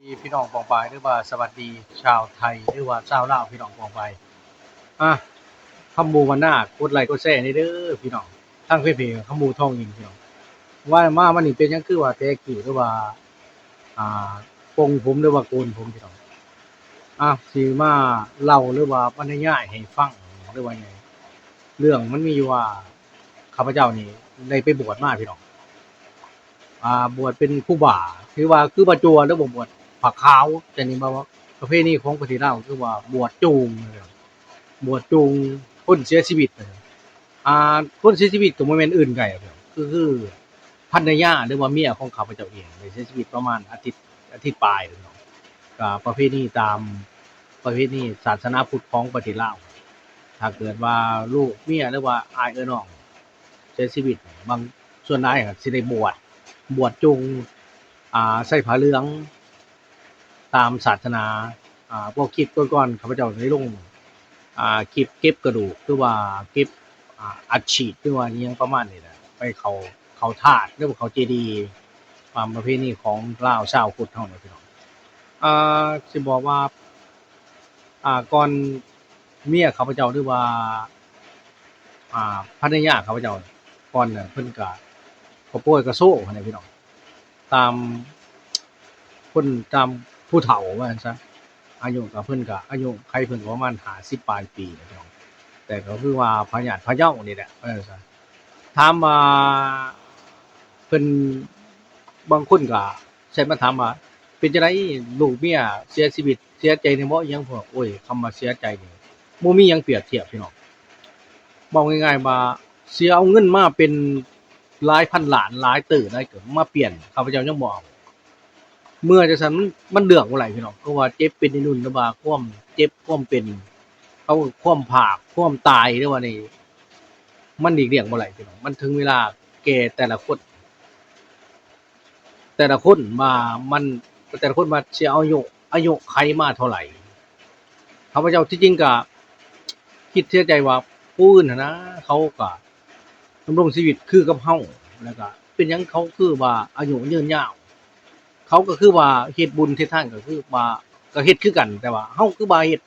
ພີ່ນ້ອງປ້ອງປາຍ ຫຼືວ່າສະຫວັດດີຊາວໄທ ຫຼືວ່າຊາວລາວ ພີ່ນ້ອງປ້ອງປາຍ. ອ່າ ຄຳໝູ່ວັນນາ ກົດໄລກົດແຊແດ່ເດີພີ່ນ້ອງ ທາງເຟສບຸກຄຳໝູ່ທອງອິນພີ່ນ້ອງ. ວ່າມາ ມື້ນີ້ເປັນຫຍັງຄືວ່າແຕະກີ້ ຫຼືວ່າ ອ່າ ປົງຜົມ ຫຼືວ່າໂກນຜົມພີ່ນ້ອງ. ອ່າ ຊິມາເລົ່າ ຫຼືວ່າບັນຍາຍໃຫ້ຟັງ ຫຼືວ່າຫຍັງ ເລື່ອງມັນມີຢູ່ວ່າ ຂ້າພະເຈົ້ານີ້ໄດ້ໄປບວດມາພີ່ນ້ອງ. ອ່າ ບວດເປັນຄູບາ ຖືວ່າຄືບາຈົວ ຫຼືວ່າບວດຜ້າຂາວ ແຕ່ນີ້ວ່າປະເພນີຂອງປະເທດລາວ ຄືວ່າບວດໂຈງ ບວດໂຈງຄົນເສຍຊີວິດ. ອ່າ ຄົນເສຍຊີວິດກໍບໍ່ແມ່ນອື່ນໄກ ຄື ຄືພັນລະຍາ ຫຼືວ່າເມຍຂອງຂ້າພະເຈົ້າເອງ ໄດ້ເສຍຊີວິດປະມານອາທິດ ອາທິດປາຍແລ້ວເນາະ. ກໍປະເພນີຕາມປະເພນີສາສະໜາພຸດຂອງປະເທດລາວ ຖ້າເກີດວ່າລູກເມຍ ຫຼືວ່າອ້າຍເອື້ອຍນ້ອງເສຍຊີວິດ ບາງ ສ່ວນຫຼາຍກໍຊິໄດ້ບວດ ບວດໂຈງ ອ່າ ໃສ່ຜ້າເຫຼືອງ ຕາມສາສະໜາ. ອ່າ ພວກຄລິບກ່ອນໆ ຂ້າພະເຈົ້າໄດ້ລົງ ອ່າ ຄລິບເກັບກະດູກ ຫຼືວ່າເກັບ ອ່າ ອັດສີດ ຫຼືວ່າອີ່ຫຍັງປະມານນີ້ແຫຼະ ໄປເຂົ້າ ເຂົ້າທາດ ຫຼືວ່າເຂົ້າເຈດີ ຕາມປະເພນີຂອງລາວຊາວພຸດເຮົານີ້ພີ່ນ້ອງ. ອ່າ ຊິບອກວ່າ ອ່າ ກ່ອນເມຍຂ້າພະເຈົ້າ ຫຼືວ່າ ອ່າ ພັນລະຍາຂ້າພະເຈົ້າ ກ່ອນນັ້ນເພິ່ນກະ ກະປ່ວຍກະໂຊຫັ້ນແຫຼະພີ່ນ້ອງ. ຕາມຄົນ ຕາມຜູ້ເຖົ້າວ່າຊັ້ນຊະ ອາຍຸກະ ເພິ່ນກະອາຍຸໄຂເພິ່ນກະປະມານຫ້າສິບປາຍປີແລ້ວພີ່ນ້ອງ ແຕ່ກໍຄືວ່າພະຍາດພະເຍົານີ້ແຫຼະວ່າຊັ້ນຊະ. ຖາມວ່າເພິ່ນ ບາງຄົນກະແຊັດມາຖາມວ່າ ເປັນຈັ່ງໃດ ລູກເມຍເສຍຊີວິດ ເສຍໃຈແດ່ບໍ່ ອີ່ຫຍັງ? ໂອ້ຍ ຄຳວ່າເສຍໃຈນີ້ ບໍ່ມີຫຍັງປຽບທຽບພີ່ນ້ອງ. ເວົ້າງ່າຍໆວ່າ ເສຍເອົາເງິນມາເປັນຫຼາຍພັນລ້ານ ຫຼາຍເຕີຫຼາຍເກີມມາປ່ຽນ ຂ້າພະເຈົ້າຍັງບໍ່ເອົາ. ເມື່ອຈັ່ງຊັ້ນ ມັນ ມັນເລືອກບໍ່ໄດ້ພີ່ນ້ອງ ເພາະວ່າເຈັບເປັນໄວລຸ້ນ ຫຼືວ່າຄວາມເຈັບຄວາມເປັນ ເຂົາ ຄວາມພາກຄວາມຕາຍ ຫຼືວ່ານີ້ ມັນຫຼີກລ່ຽງບໍ່ໄດ້ພີ່ນ້ອງ. ມັນເຖິງເວລາແກ່ແຕ່ລະຄົນ ແຕ່ລະຄົນວ່າມັນ ແຕ່ລະຄົນວ່າຊິເອົາອາຍຸ ອາຍຸໄຂມາເທົ່າໃດ. ຂ້າພະເຈົ້າທີ່ຈິງກະຄິດເສຍໃຈວ່າຜູ້ອື່ນຫັ້ນນະ ເຂົາກະດຳລົງຊີວິດຄືກັບເຮົາ ແລ້ວກະເປັນຫຍັງເຂົາຄືວ່າອາຍຸຍືນຍາວ? ເຂົາກໍຄືວ່າເຮັດບຸນເຮັດທານ ກໍຄືວ່າກໍເຮັດຄືກັນ ແຕ່ວ່າເຮົາຄືວ່າເຮັດ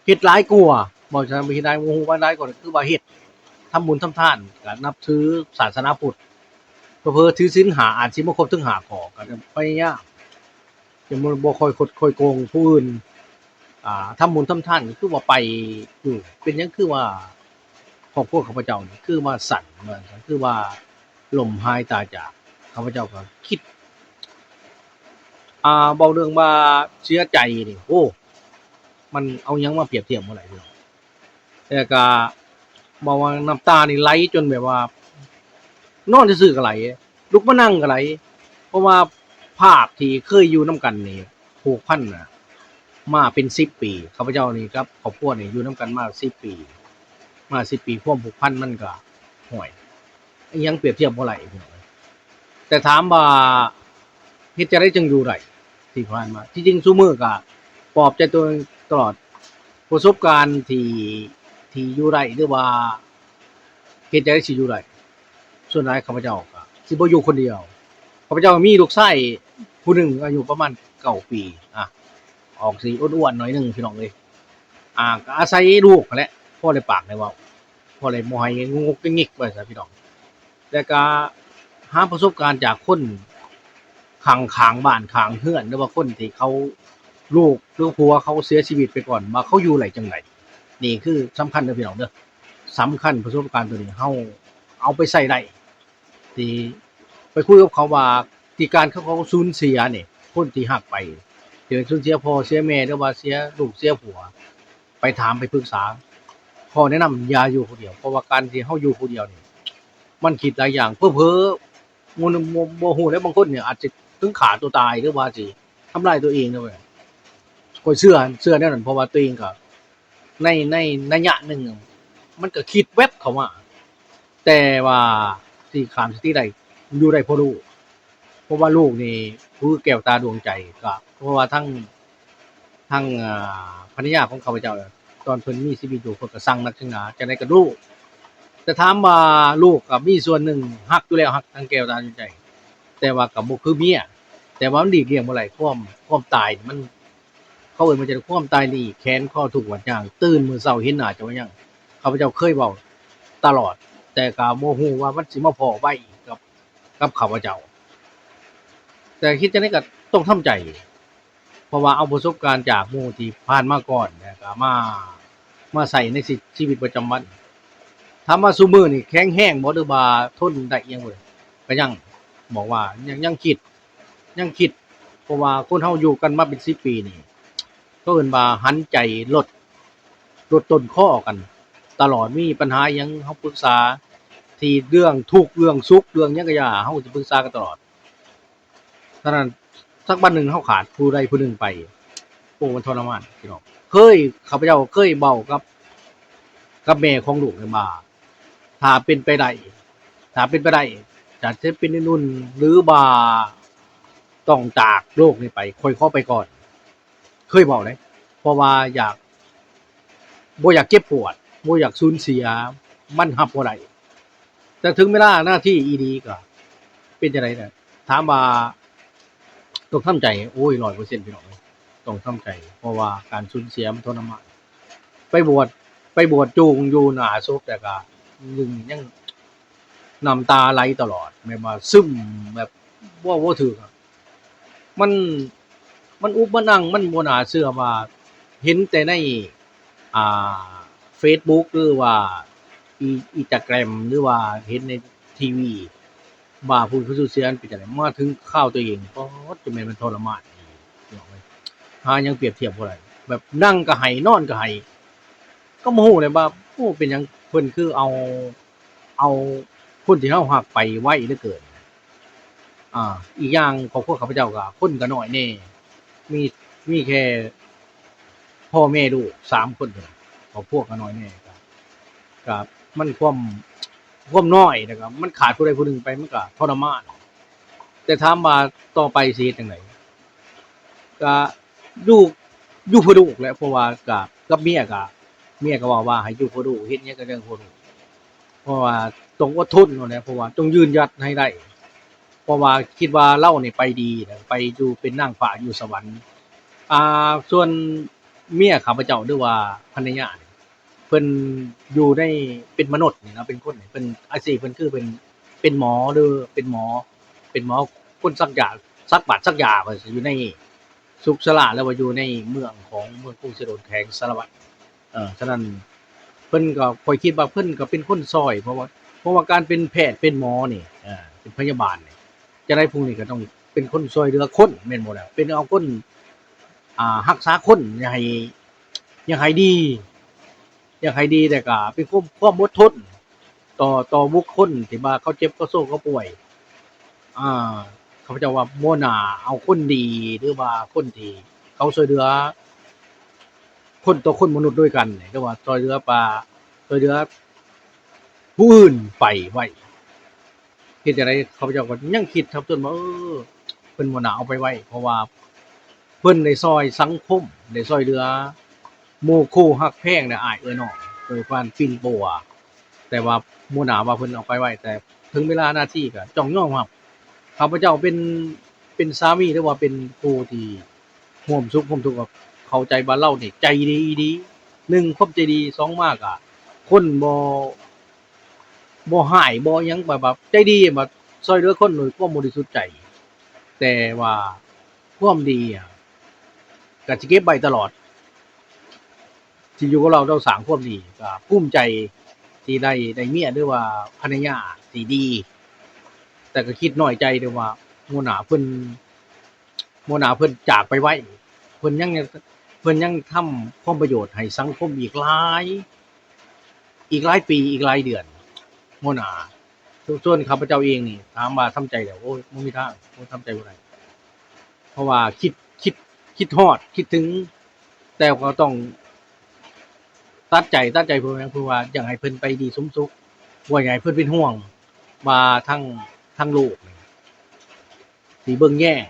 ເຮັດຫຼາຍກວ່າ ເວົ້າຊັ້ນ ເຮັດຫຼາຍ ບໍ່ຮູ້ວ່າຫຼາຍກວ່າ ຄືວ່າເຮັດ ທຳບຸນທຳທານ ກໍນັບຖືສາສະໜາພຸດ ເຜີໆຖືສິນຫ້າ ອາດຊິບໍ່ຄົບເຖິງຫ້າຂໍ້ ກໍພະຍາຍາມ ຈະບໍ່ ບໍ່ຄ່ອຍຄົດຄ່ອຍໂກງຜູ້ອື່ນ ອ່າ ທຳບຸນທຳທານ ກໍຄືວ່າໄປຢູ່. ເປັນຫຍັງຄືວ່າຄອບຄົວຂ້າພະເຈົ້ານີ້ຄືວ່າສັ່ນ ວ່າຊັ້ນ ຄືວ່າລົ້ມຫາຍຕາຍຈາກ? ຂ້າພະເຈົ້າກໍຄິດ ອ່າ ເວົ້າເລື່ອງວ່າເສຍໃຈນີ້ ໂອ້ ມັນເອົາຫຍັງມາປຽບທຽບບໍ່ໄດ້ເລີຍ. ແລ້ວກະເວົ້າວ່ານ້ຳຕານີ້ໄຫຼຈົນແບບວ່າ ນອນຊື່ໆກໍໄຫຼ ລຸກມານັ່ງກໍໄຫຼ ເພາະວ່າພາບທີ່ເຄີຍຢູ່ນຳກັນນີ້ ຜູກພັນນະ ມາເປັນສິບປີ ຂ້າພະເຈົ້ານີ້ກັບຄອບຄົວນີ້ຢູ່ນຳກັນມາສິບປີ ມາສິບປີ ຄວາມຜູກພັນມັນກໍ ຫ້ວຍ ອີ່ຫຍັງປຽບທຽບບໍ່ໄດ້ພີ່ນ້ອງເອີຍ. ແຕ່ຖາມວ່າເຮັດຈັ່ງໃດຈຶ່ງຢູ່ໄດ້ ທີ່ຜ່ານມາ ທີ່ຈິງຊຸມື້ກໍປອບໃຈຕົວເອງຕະຫຼອດ ປະສົບການທີ່ ທີ່ຢູ່ໄດ້ ຫຼືວ່າເຮັດຈັ່ງໃດຊິຢູ່ໄດ້ ສ່ວນຫຼາຍຂ້າພະເຈົ້າກໍຊິບໍ່ຢູ່ຄົນດຽວ. ຂ້າພະເຈົ້າມີລູກຊາຍຜູ້ໜຶ່ງອາຍຸປະມານເກົ້າປີ ອ່າ ອອກຊິອ້ວນໆໜ້ອຍໜຶ່ງພີ່ນ້ອງເອີຍ ອ່າ ກໍອາໄສລູກຫັ້ນແຫຼະ ພໍໄດ້ປາກໄດ້ເວົ້າ ພໍໄດ້ບໍ່ໃຫ້ງຸກງຸກງິກງິກວ່າຊັ້ນພີ່ນ້ອງ. ແລ້ວກະຫາປະສົບການຈາກຄົນຂ້າງໆບ້ານຂ້າງເຮືອນ ຫຼືວ່າຄົນທີ່ເຂົາ ລູກ ຫຼືຜົວເຂົາເສຍຊີວິດໄປກ່ອນ ວ່າເຂົາຢູ່ໄດ້ຈັ່ງໃດ. ນີ້ຄືສຳຄັນເດີພີ່ນ້ອງເດີ ສຳຄັນປະສົບການໂຕນີ້ ເຮົາເອົາໄປໃຊ້ໄດ້ ທີ່ໄປຄຸຍກັບເຂົາວ່າ ທີ່ການເຂົາ ເຂົາສູນເສຍນີ້ ຄົນທີ່ຮັກໄປ ທີ່ສູນເສຍພໍ່ເສຍແມ່ ຫຼືວ່າເສຍລູກເສຍຜົວ ໄປຖາມໄປປຶກສາ ຂໍແນະນຳຢ່າຢູ່ຜູ້ດຽວ ເພາະວ່າການທີ່ເຮົາຢູ່ຜູ້ດຽວນີ້ ມັນຄິດຫຼາຍຢ່າງ ເຜີໆ ບໍ່ ບໍ່ ບໍ່ຮູ້ແລ້ວ ບາງຄົນນີ້ອາດຈະເຖິງຂ້າຕົວຕາຍ ຫຼືວ່າຊິທຳລາຍຕົວເອງເດ້. ຂ້ອຍເຊື່ອ ເຊື່ອແນວນັ້ນ ເພາະວ່າຕົວເອງກໍ ໃນ ໃນໄລຍະໜຶ່ງ ມັນກໍຄິດແວັບເຂົ້າມາ ແຕ່ວ່າຊິຂ້າມສະຕິໄດ້ ຢູ່ໄດ້ເພາະລູກ ເພາະວ່າລູກນີ້ຄືແກ້ວຕາດວງໃຈ ກໍເພາະວ່າທັງ ທັງ ອ່າ ພັນລະຍາຂອງຂ້າພະເຈົ້າ ຕອນເພິ່ນມີຊີວິດຢູ່ ເພິ່ນກໍຊັງນັກຊັງໜາ ຈັ່ງໃດກໍລູກ. ແຕ່ຖາມວ່າລູກກໍມີສ່ວນໜຶ່ງຮັກຢູ່ແລ້ວ ຮັກທັງແກ້ວຕາດວງໃຈ ແຕ່ວ່າກໍບໍ່ຄືເມຍ ແຕ່ວ່າມັນຫຼີກລ່ຽງບໍ່ໄດ້ ຄວາມ ຄວາມຕາຍນີ້ມັນ ເຂົາເອີ້ນວ່າຈັ່ງໃດ ຄວາມຕາຍນີ້ແຂນຄໍທຸກຫວດຍາງ ຕື່ນມື້ເຊົ້າເຫັນໜ້າເຈົ້າບໍ່ຍັງ. ຂ້າພະເຈົ້າເຄີຍເວົ້າຕະຫຼອດ ແຕ່ກໍບໍ່ຮູ້ວ່າມັນຊິມາພໍ້ໄວກັບ ກັບຂ້າພະເຈົ້າ ແຕ່ເຮັດຈັ່ງໃດກໍຕ້ອງທຳໃຈ ເພາະວ່າເອົາປະສົບການຈາກໝູ່ທີ່ຜ່ານມາກ່ອນ ແລ້ວກໍມາ ມາໃຊ້ໃນຊີ ຊີວິດປະຈຳວັນ. ຖາມວ່າຊຸມື້ນີ້ແຂງແຮງບໍ່ ຫຼືວ່າທົນໄດ້ອີ່ຫຍັງບໍ່ ກໍຍັງ ບອກວ່າຍັງ ຍັງຄິດ ຍັງຄິດ ເພາະວ່າຄົນເຮົາຢູ່ກັນມາເປັນສິບປີນີ້ ເຂົາເອີ້ນວ່າຫັນໃຈລົດ ລົດຕົ້ນຄໍກັນຕະຫຼອດ ມີບັນຫາອີ່ຫຍັງເຮົາປຶກສາ ທີ່ເລື່ອງທຸກເລື່ອງສຸກເລື່ອງຫຍັງກໍຢ່າ ເຮົາກໍຈະປຶກສາກັນຕະຫຼອດ. ສະນັ້ນ ສັກວັນໜຶ່ງເຮົາຂາດຜູ້ໃດຜູ້ໜຶ່ງໄປ ໂອ້ ມັນທໍລະມານພີ່ນ້ອງເອີຍ. ຂ້າພະເຈົ້າເຄີຍເວົ້າກັບ ກັບແມ່ຂອງລູກນີ້ວ່າ ຖ້າເປັນໄປໄດ້ ຖ້າເປັນໄປໄດ້ ຈະເປັນໜຸ່ນ ຫຼືວ່າຕ້ອງຈາກໂລກນີ້ໄປ ຂ້ອຍຂໍໄປກ່ອນ ເຄີຍເວົ້າເດ້ ເພາະວ່າຢາກ ບໍ່ຢາກເຈັບປວດ ບໍ່ຢາກສູນເສຍ ມັນຮັບບໍ່ໄດ້. ແຕ່ເຖິງເວລາໜ້າທີ່ອີ່ດີກໍເປັນຈັ່ງໃດນະ ຖາມວ່າຕ້ອງທຳໃຈ ໂອ້ຍ ຮ້ອຍເປີເຊັນ ພີ່ນ້ອງເອີຍ ຕ້ອງທຳໃຈ ເພາະວ່າການສູນເສຍມັນທໍລະມານ. ໄປບວດ ໄປບວດຈູງຢູ່ໜ້າສົບ ແຕ່ກໍຍັງ ຍັງນ້ຳຕາໄຫຼຕະຫຼອດ ແບບວ່າຊຶມ ແບບເວົ້າບໍ່ຖືກອະ. ມັນ ມັນອຸບມານັ່ງ ມັນບໍ່ໜ້າເຊື່ອວ່າ ເຫັນແຕ່ໃນ ອ່າ ເຟສບຸກ ຫຼືວ່າ ອີ ອີນສະຕາແກຣມ ຫຼືວ່າເຫັນໃນທີວີ ວ່າຜູ້ ຜູ້ສູນເສຍມັນເປັນຈັ່ງໃດ ມາເຖິງຄາວຕົວເອງ ປາດ ຈະແມ່ນມັນທໍລະມານອີ່ຫຼີ ພີ່ນ້ອງເອີຍ. ຫາຫຍັງປຽບທຽບບໍ່ໄດ້ ແບບນັ່ງກໍໄຫ້ ນອນກໍໄຫ້ ກໍບໍ່ຮູ້ເລີຍວ່າ ໂອ້ ເປັນຫຍັງເພິ່ນຄືເອົາ ເອົາຄົນທີ່ເຮົາຮັກໄປໄວເຫຼືອເກີນ. ອາ ອີກຢ່າງຄອບຄົວຂ້າພະເຈົ້າກໍຄົນກໍນ້ອຍແດ່ ມີ ມີແຄ່ພໍ່ແມ່ລູກສາມຄົນເທົ່ານັ້ນ ຄອບຄົວກໍນ້ອຍແດ່ ກໍ ກໍມັນຄວາມ ຄວາມນ້ອຍ ແລ້ວກໍມັນຂາດຜູ້ໃດຜູ້ໜຶ່ງໄປ ມັນກໍທໍລະມານ. ແຕ່ຖາມວ່າຕໍ່ໄປຊິເຮັດຈັ່ງໃດ? ກະຢູ່ ຢູ່ເພື່ອລູກແຫຼະ ເພາະວ່າກະ ກັບເມຍກະ ເມຍກະເວົ້າວ່າໃຫ້ຢູ່ເພື່ອລູກ ເຮັດຫຍັງກະເລື່ອງເພື່ອລູກ ເພາະວ່າຕ້ອງອົດທົນເນາະ ເພາະວ່າຕ້ອງຢືນຢັດໃຫ້ໄດ້ ເພາະວ່າຄິດວ່າລາວນີ້ໄປດີແລ້ວ ໄປຢູ່ເປັນນາງຟ້າຢູ່ສະຫວັນ. ອ່າ ສ່ວນເມຍຂ້າພະເຈົ້າ ຫຼືວ່າພັນລະຍານີ້ ເພິ່ນຢູ່ໃນ ເປັນມະນຸດນີ້ນະ ເປັນຄົນ ເພິ່ນ ອາຊີບເພິ່ນຄືເປັນ ເປັນໝໍ ຫຼືເປັນໝໍ ເປັນໝໍຄົນສັກຢາ ສັກບາດສັກຢາ ເພິ່ນຊິຢູ່ໃນສຸກສາລາ ຫຼືວ່າຢູ່ໃນເມືອງຂອງເມືອງກຸງເຊໂດນ ແຂວງສາລະວັນ. ເອີ ສະນັ້ນເພິ່ນກໍ ຂ້ອຍຄິດວ່າເພິ່ນກໍເປັນຄົນຊ່ອຍ ເພາະວ່າ ເພາະວ່າການເປັນແພດເປັນໝໍນີ້ ເອີ ເປັນພະຍາບານນີ້ ຈັ່ງໃດພວກນີ້ກໍຕ້ອງເປັນຄົນຊ່ອຍເຫຼືອຄົນແມ່ນບໍ່ລະ ເປັນເອົາຄົນ ອ່າ ຮັກສາຄົນ ຢາກໃຫ້ ຢາກໃຫ້ດີ ຢາກໃຫ້ດີ ແຕ່ກໍເປັນຄວາມ ຄວາມອົດທົນຕໍ່ ຕໍ່ບຸກຄົນທີ່ວ່າເຂົາເຈັບ ເຂົາໂຊກ ເຂົາປ່ວຍ. ອ່າ ຂ້າພະເຈົ້າວ່າບໍ່ໜ້າເອົາຄົນດີ ຫຼືວ່າຄົນທີ່ເຂົາຊ່ວຍເຫຼືອຄົນຕໍ່ຄົນ ມະນຸດດ້ວຍກັນ ຫຼືວ່າຊ່ວຍເຫຼືອປະ ຊ່ວຍເຫຼືອຜູ້ອື່ນໄປໄວ້. ເຮັດຈັ່ງໃດ ຂ້າພະເຈົ້າກໍຍັງຄິດທັບທົນວ່າ ເອີ ເພິ່ນບໍ່ໜ້າເອົາໄປໄວ້ ເພາະວ່າເພິ່ນໄດ້ຊ່ອຍສັງຄົມ ໄດ້ຊ່ອຍເຫຼືອໝູ່ຄູ່ຮັກແພງ ແລະ ອ້າຍເອື້ອຍນ້ອງ ໂດຍການປິ່ນປົວ ແຕ່ວ່າບໍ່ໜ້າວ່າເພິ່ນເອົາໄປໄວ້ ແຕ່ເຖິງເວລາໜ້າທີ່ກໍຕ້ອງຍອມຮັບ. ຂ້າພະເຈົ້າເປັນ ເປັນສາມີ ຫຼືວ່າເປັນຜູ້ທີ່ຮ່ວມສຸກຮ່ວມທຸກ ກໍເຂົ້າໃຈວ່າລາວນີ້ໃຈດີອີ່ຫຼີ ໜຶ່ງ ຄວາມໃຈດີ ສອງ ມາກໍຄົນບໍ່ ບໍ່ຮ້າຍບໍ່ຫຍັງ ແບບວ່າໃຈດີ ແບບວ່າຊ່ອຍເຫຼືອຄົນໂດຍຄວາມບໍລິສຸດໃຈ ແຕ່ວ່າຄວາມດີອະ ກໍຊິເກັບໄວ້ຕະຫຼອດ ທີ່ຢູ່ກັບລາວ ລາວສ້າງຄວາມດີ ກໍພູມໃຈທີ່ໄດ້ ໄດ້ເມຍ ຫຼືວ່າພັນລະຍາທີ່ດີ ແຕ່ກໍຄິດນ້ອຍໃຈເດ້ວ່າຫົວໜ້າເພິ່ນ ຫົວໜ້າເພິ່ນຈາກໄປໄວ ເພິ່ນຍັງ ເພິ່ນຍັງທຳຄວາມປະໂຫຍດໃຫ້ສັງຄົມອີກຫຼາຍ ອີກຫຼາຍປີ ອີກຫຼາຍເດືອນ ຫົວໜ້າ. ສ່ວນ ສ່ວນຂ້າພະເຈົ້າເອງນີ້ ຖາມວ່າທຳໃຈແລ້ວ ໂອ້ຍ ບໍ່ມີທາງ ໂອ້ຍ ທຳໃຈບໍ່ໄດ້ ເພາະວ່າຄິດ ຄິດ ຄິດຮອດ ຄິດເຖິງ ແຕ່ກໍຕ້ອງຕັດໃຈ ຕັດໃຈເພື່ອຫຍັງ? ເພື່ອວ່າຢາກໃຫ້ເພິ່ນໄປດີສົມສຸກ ບໍ່ຢາກໃຫ້ເພິ່ນເປັນຫ່ວງວ່າທາງ ທາງໂລກນີ້ຊິເບິ່ງແຍງ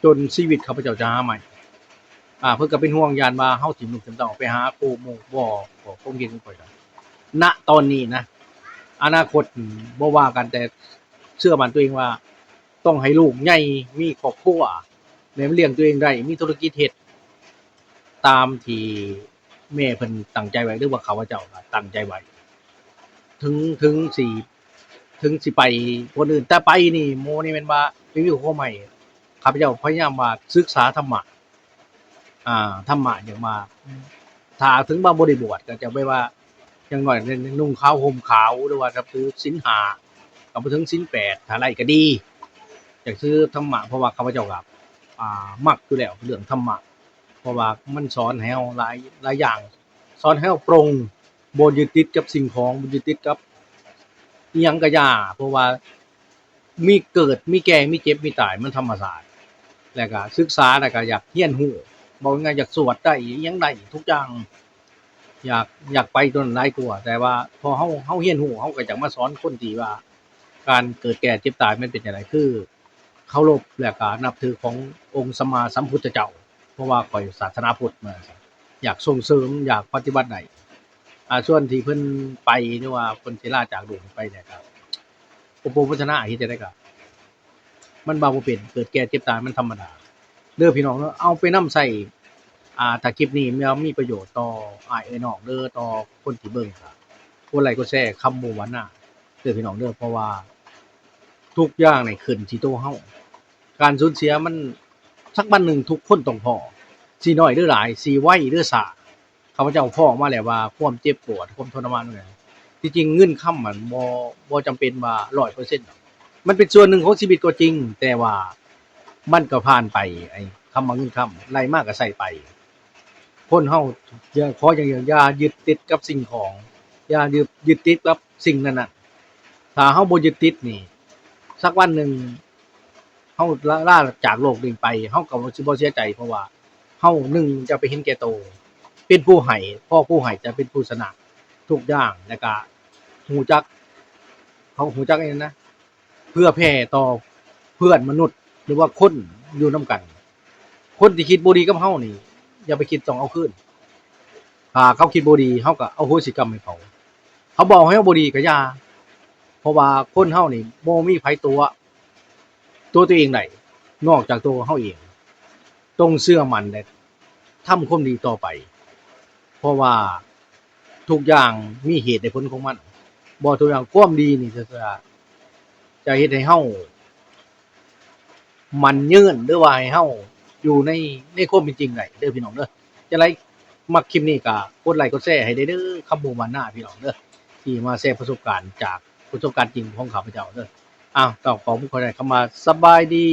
ຈົນຊີວິດຂ້າພະເຈົ້າຈະຫາໃໝ່. ອ່າ ເພິ່ນກໍເປັນຫ່ວງ ຢ້ານວ່າເຮົາຖິ້ມລູກຖິ້ມເຕົ້າໄປຫາຄູ່ໝູ່ບໍ່ ກໍຄວາມຄິດຂອງຂ້ອຍນະ ນະຕອນນີ້ນະ ອະນາຄົດບໍ່ວ່າກັນ ແຕ່ເຊື່ອໝັ້ນຕົວເອງວ່າ ຕ້ອງໃຫ້ລູກໃຫຍ່ ມີຄອບຄົວ ແມ່ນລ້ຽງຕົວເອງໄດ້ ມີທຸລະກິດເຮັດ ຕາມທີ່ແມ່ເພິ່ນຕັ້ງໃຈໄວ້ ຫຼືວ່າຂ້າພະເຈົ້າກໍຕັ້ງໃຈໄວ້ ເຖິງ ເຖິງຊິ ເຖິງຊິໄປຄົນອື່ນ ແຕ່ໄປນີ້ ໂມນີ້ແມ່ນວ່າ ມີຄວາມໃຫ້ ຂ້າພະເຈົ້າພະຍາຍາມວ່າສຶກສາທຳມະ ອ່າ ທຳມະ ຢ່າງວ່າ ຖ້າເຖິງວ່າບໍ່ໄດ້ບວດ ກໍຈະໄປວ່າ ຢ່າງໜ້ອຍນຸ່ງຂາວຫົ່ມຂາວ ຫຼືວ່ານັບຖືສິນຫ້າ ກໍບໍ່ເຖິງສິນແປດ ຖ້າໄດ້ກໍດີ ຢາກຖືທຳມະ ເພາະວ່າຂ້າພະເຈົ້າກໍ ອ່າ ມັກຢູ່ແລ້ວເລື່ອງທຳມະ ເພາະວ່າມັນສອນໃຫ້ເຮົາຫຼາຍ ຫຼາຍຢ່າງ ສອນໃຫ້ເຮົາປົງ ບໍ່ຍຶດຕິດກັບສິ່ງຂອງ ບໍ່ຍຶດຕິດກັບອີ່ຫຍັງກໍຢ່າ ເພາະວ່າມີເກີດ ມີແກ່ ມີເຈັບ ມີຕາຍ ມັນທຳມະຊາດ ແລ້ວກໍສຶກສາ ແລ້ວກໍຢາກຮຽນຮູ້ ເວົ້າງ່າຍໆ ຢາກສວດໄດ້ ອີ່ຫຍັງໄດ້ ທຸກຢ່າງ ຢາກ ຢາກໄປຕົວນັ້ນຫຼາຍກວ່າ ແຕ່ວ່າພໍເຮົາ ເຮົາຮຽນຮູ້ ເຮົາກໍຢາກມາສອນຄົນທີ່ວ່າ ການເກີດແກ່ເຈັບຕາຍມັນເປັນຈັ່ງໃດ ຄື ເຄົາລົບ ແລະ ກະນັບຖືຂອງອົງສຳມາສຳພຸດທະເຈົ້າ ເພາະວ່າຂ້ອຍສາສະໜາພຸດ ວ່າຊັ້ນ ຢາກສົ່ງເສີມ ຢາກປະຕິບັດໄດ້ ອາ ສ່ວນທີ່ເພິ່ນໄປ ຫຼືວ່າເພິ່ນຊິລາຈາກໂລກນີ້ໄປແລ້ວ ກະ ໂອໂປໂມທະນາ ເຮັດຈັ່ງໃດກະ ມັນວ່າບໍ່ເປັນ ເກີດແກ່ເຈັບຕາຍມັນທຳມະດາເດີພີ່ນ້ອງເນາະ ເອົາໄປນຳໃຊ້ ອາ ຖ້າຄລິບນີ້ແມ່ນມີປະໂຫຍດຕໍ່ອ້າຍເອື້ອຍນ້ອງເດີ ຕໍ່ຄົນທີ່ເບິ່ງ ກະກົດໄລກົດແຊ ຄຳໝູ່ບ້ານນາ ເດີພີ່ນ້ອງເດີ ເພາະວ່າທຸກຢ່າງນີ້ຂຶ້ນທີ່ໂຕເຮົາ ການສູນເສຍມັນ ສັກວັນໜຶ່ງທຸກຄົນຕ້ອງພໍ້ ຊິໜ້ອຍຫຼືຫຼາຍ ຊິໄວຫຼືຊ້າ ຂ້າພະເຈົ້າພໍ້ມາແລ້ວວ່າຄວາມເຈັບປວດ ຄວາມທໍລະມານ ທີ່ຈິງເງິນຄຳມັນບໍ່ ບໍ່ຈຳເປັນວ່າຮ້ອຍເປີເຊັນດອກ ມັນເປັນສ່ວນໜຶ່ງຂອງຊີວິດກໍຈິງ ແຕ່ວ່າມັນກໍຜ່ານໄປ ໄອ້ຄຳວ່າເງິນຄຳ ໄດ້ມາກໍໃຊ້ໄປ ຄົນເຮົາ ຂໍຢ່າງດຽວ ຢ່າຍຶດຕິດກັບສິ່ງຂອງ ຢ່າຍຶດ ຍຶດຕິດກັບສິ່ງນັ້ນໆ ຖ້າເຮົາບໍ່ຍຶດຕິດນີ້ ສັກວັນໜຶ່ງ ເຮົາລາ ລາຈາກໂລກນີ້ໄປ ເຮົາກໍຊິບໍ່ເສຍໃຈ ເພາະວ່າເຮົາ ໜຶ່ງ ຈະໄປເຫັນແກ່ໂຕ ເປັນຜູ້ໃຫ້ ເພາະຜູ້ໃຫ້ຈະເປັນຜູ້ຊະນະທຸກຢ່າງ ແລ້ວກະຮູ້ຈັກ ເຮົາຮູ້ຈັກອີ່ຫຍັງນະ ເຜື່ອແຜ່ຕໍ່ເພື່ອນມະນຸດ ຫຼືວ່າຄົນຢູ່ນຳກັນ ຄົນທີ່ຄິດບໍ່ດີກັບເຮົານີ້ ຢ່າໄປຄິດຕ້ອງເອົາຄືນ ຖ້າເຂົາຄິດບໍ່ດີ ເຮົາກໍອະໂຫສິກຳໃຫ້ເຂົາ ເຂົາເວົ້າໃຫ້ເຮົາບໍ່ດີກໍຢ່າ ເພາະວ່າຄົນເຮົານີ້ບໍ່ມີໃຜຕົວະ ຕົວ ຕົວເອງໄດ້ ນອກຈາກຕົວເຮົາເອງ ຕ້ອງເຊື່ອໝັ້ນ ແລະ ທຳຄວາມດີຕໍ່ໄປ ເພາະວ່າທຸກຢ່າງມີເຫດແລະຜົນຂອງມັນ ບໍ່ທຸກຢ່າງ ຄວາມດີນີ້ຈະ ຈະ ຈະເຮັດໃຫ້ເຮົາໝັ້ນຍືນ ຫຼືວ່າໃຫ້ເຮົາຢູ່ໃນ ໃນຄວາມເປັນຈິງໄດ້ເດີພີ່ນ້ອງເດີ. ຈັ່ງໃດມັກຄລິບນີ້ກໍກົດໄລກົດແຊໃຫ້ແດ່ເດີ ຄຳໝູ່ບ້ານນາພີ່ນ້ອງເດີ ທີ່ມາແຊປະສົບການຈາກປະສົບການຈິງຂອງຂ້າພະເຈົ້າເດີ. ອ້າວ ຕ້ອງຂໍຂອບໃຈຄຳວ່າສະບາຍດີ.